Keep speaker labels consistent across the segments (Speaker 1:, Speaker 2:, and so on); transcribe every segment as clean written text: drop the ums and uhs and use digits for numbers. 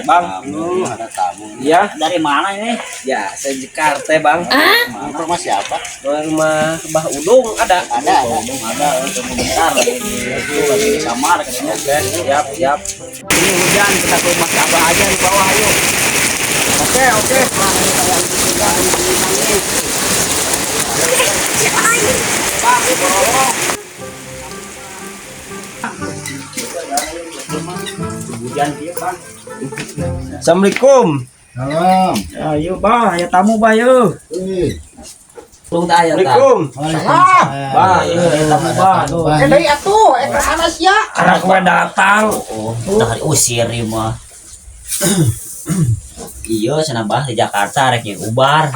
Speaker 1: Bang.
Speaker 2: Ada tamu.
Speaker 1: Iya.
Speaker 3: Dari mana ini?
Speaker 1: Ya, saya Jakarta, Bang.
Speaker 2: Rumah siapa?
Speaker 1: Rumah Bah Udung ada.
Speaker 2: Ada, ada.
Speaker 3: Ada, tunggu bentar lagi itu lagi di kamar katanya.
Speaker 1: Oke, siap, siap.
Speaker 3: Ini hujan, kita ke rumah si Abah aja di bawah, ayo.
Speaker 1: Oke, oke.
Speaker 3: Bang, borong. Hujan dia, Bang.
Speaker 1: Assalamualaikum.
Speaker 2: Salam.
Speaker 3: Ayo, Bah, ya tamu, Bah, yuk.
Speaker 2: Eh,
Speaker 3: Belum tak aya tah.
Speaker 1: Assalamualaikum.
Speaker 2: Waalaikumsalam.
Speaker 1: Bah, iya,
Speaker 3: tamu, Bah. Tuh.
Speaker 4: Eh deui atuh, eta anas ya.
Speaker 1: Karena kue datang.
Speaker 3: Oh, udah diusir ieu mah. Iya, cenah Bah di Jakarta rek jeung ubar.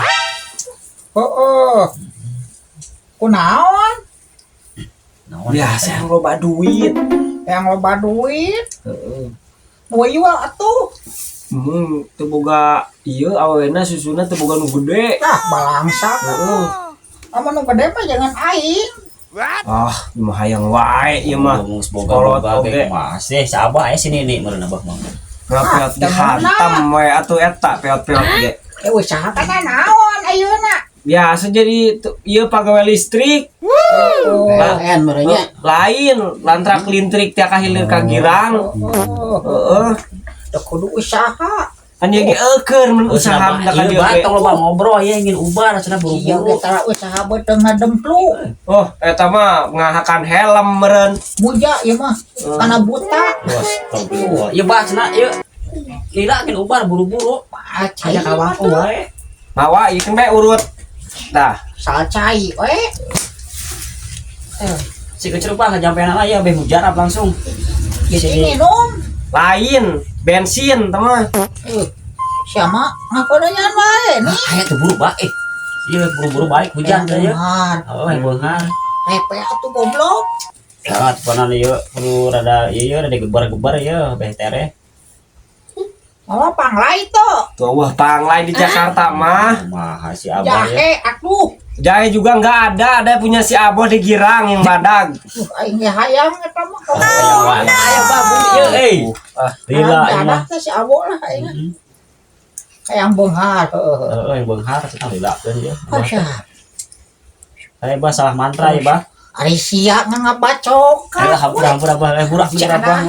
Speaker 4: Heeh. Kunaon?
Speaker 3: Naon?
Speaker 1: Biasa yang loba duit.
Speaker 4: Yang loba duit,
Speaker 1: Heeh.
Speaker 4: nu jual atuh.
Speaker 1: Teu boga ieu awena susuna teu boga nu gede.
Speaker 4: Tah balangsa.
Speaker 1: Heeh.
Speaker 4: Amun nu gede mah jangan aing.
Speaker 1: Ah, ieu mah hayang wae ieu mah.
Speaker 3: Ngomong semoga
Speaker 1: Kolot
Speaker 3: boga
Speaker 1: oge.
Speaker 3: ge masih sabah aya sini nih meureun Abah mah.
Speaker 1: Ngapeot dihantam we atuh eta peot-peot ge.
Speaker 4: Eh usaha kana naon ayeuna?
Speaker 1: Biasa jadi ieu pagawe listrik.
Speaker 4: Oh.
Speaker 2: PLN merenya.
Speaker 1: Lain lantrak lintrik tiap kahilir ka girang.
Speaker 4: Oh,
Speaker 1: Heeh.
Speaker 4: teu kudu usaha.
Speaker 1: Kan ieu ge eukeun mun usaha
Speaker 3: Iya,
Speaker 1: da ka dieu
Speaker 3: Bah,
Speaker 1: ge.
Speaker 3: tong loba ngobrol ya ingin ubar cenah
Speaker 4: Iya
Speaker 3: buru-buru.
Speaker 4: ge tara usaha beuteung ngademplu.
Speaker 1: Oh, eta mah ngahakan helm meureun.
Speaker 4: Muja ieu mah kana buta.
Speaker 3: Astagfirullah. Iya, Bah, cenah ieu. Lila ingin ubar buru-buru.
Speaker 4: Ah, cai
Speaker 3: Aya ka wangku wae.
Speaker 1: Mawa ieu kan bae urut. Tah,
Speaker 4: Sal cai we.
Speaker 3: Si kecil Bah ngajampean lah ya beh mujarab langsung.
Speaker 4: Jadi minum.
Speaker 1: Lain bensin teh mah.
Speaker 4: Siapa ngapain wae nih?
Speaker 3: Aya tuh buru, Bah. Eh. Iya, buru-buru balik hujan teh ya.
Speaker 4: Beunghar.
Speaker 3: Oh, yang beunghar.
Speaker 4: Repe atuh goblok.
Speaker 3: Ya, tepanan ieu perlu rada ieu ieu rada gebar-gebar ieu beh tereh.
Speaker 4: Malah panglai tuh.
Speaker 1: Tuh wah panglai di Jakarta mah.
Speaker 3: Kumaha si Abah ya.
Speaker 4: Jahe atuh.
Speaker 1: Jahe juga nggak ada, ada punya si Aboh di Girang yang badag.
Speaker 4: Aing ge hayang eta mah.
Speaker 3: Hayang wae. Aya Bah bumi ieu euy.
Speaker 1: Ah,
Speaker 3: Lila ieu mah.
Speaker 4: teh si Aboh lah aing. Hayang beunghar heeh.
Speaker 3: Heeh, yang beunghar cenah lilakeun ieu.
Speaker 4: Asya.
Speaker 3: Aya Bah salah mantra ya Bah.
Speaker 4: Ari sia ngabacokan.
Speaker 3: Ayo hampura hampura Bah, eh burak
Speaker 4: Sia
Speaker 3: burak Bah.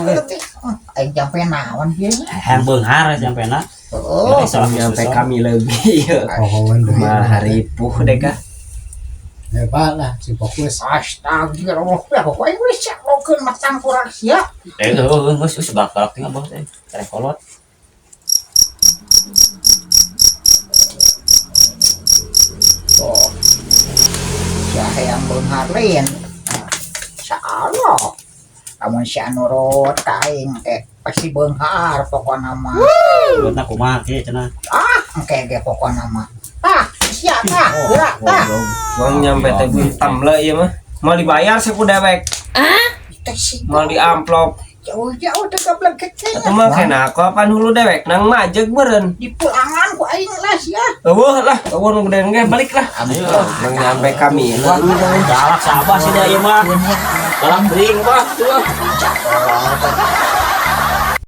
Speaker 4: Aing jampe naon ieu nya.
Speaker 3: Hayang beunghar jampena.
Speaker 4: Heeh.
Speaker 3: Salah
Speaker 1: nyampe kami lebih.
Speaker 2: Pohon
Speaker 1: Mah ripuh deh kah.
Speaker 2: Hebat lah, si fokus.
Speaker 4: Astagfirullah, ya kok aing geus caklokeun matang kurang sia.
Speaker 3: Eh, heuh geus geus galak-galak teh Abah teh. Tereh kolot.
Speaker 4: Oh. Sia hayang beunghar lain. Insyaallah. Lamun sia nurut ka aing pasti beunghar pokona mah.
Speaker 3: Buatna kumaha kieu cenah.
Speaker 4: Ah, engke ge pokona mah. Tah, sia tah, gerak tah.
Speaker 1: Bang nyampe teh hitam lah ieu mah. Mau dibayar sih ku dewek,
Speaker 4: Teh si
Speaker 1: mau di amplop.
Speaker 4: jauh-jauh teh gablek kecil.
Speaker 1: Atuh mah kena aku apaan hulu dewek nang majeg meureun.
Speaker 4: Di pulangan ku aing lah sia.
Speaker 1: Eueuh lah, eueuh nu gede ge balik lah. Bang nyampe kami.
Speaker 3: Wah, galak sabah sih dia ieu mah. Galak teuing Bah tuh.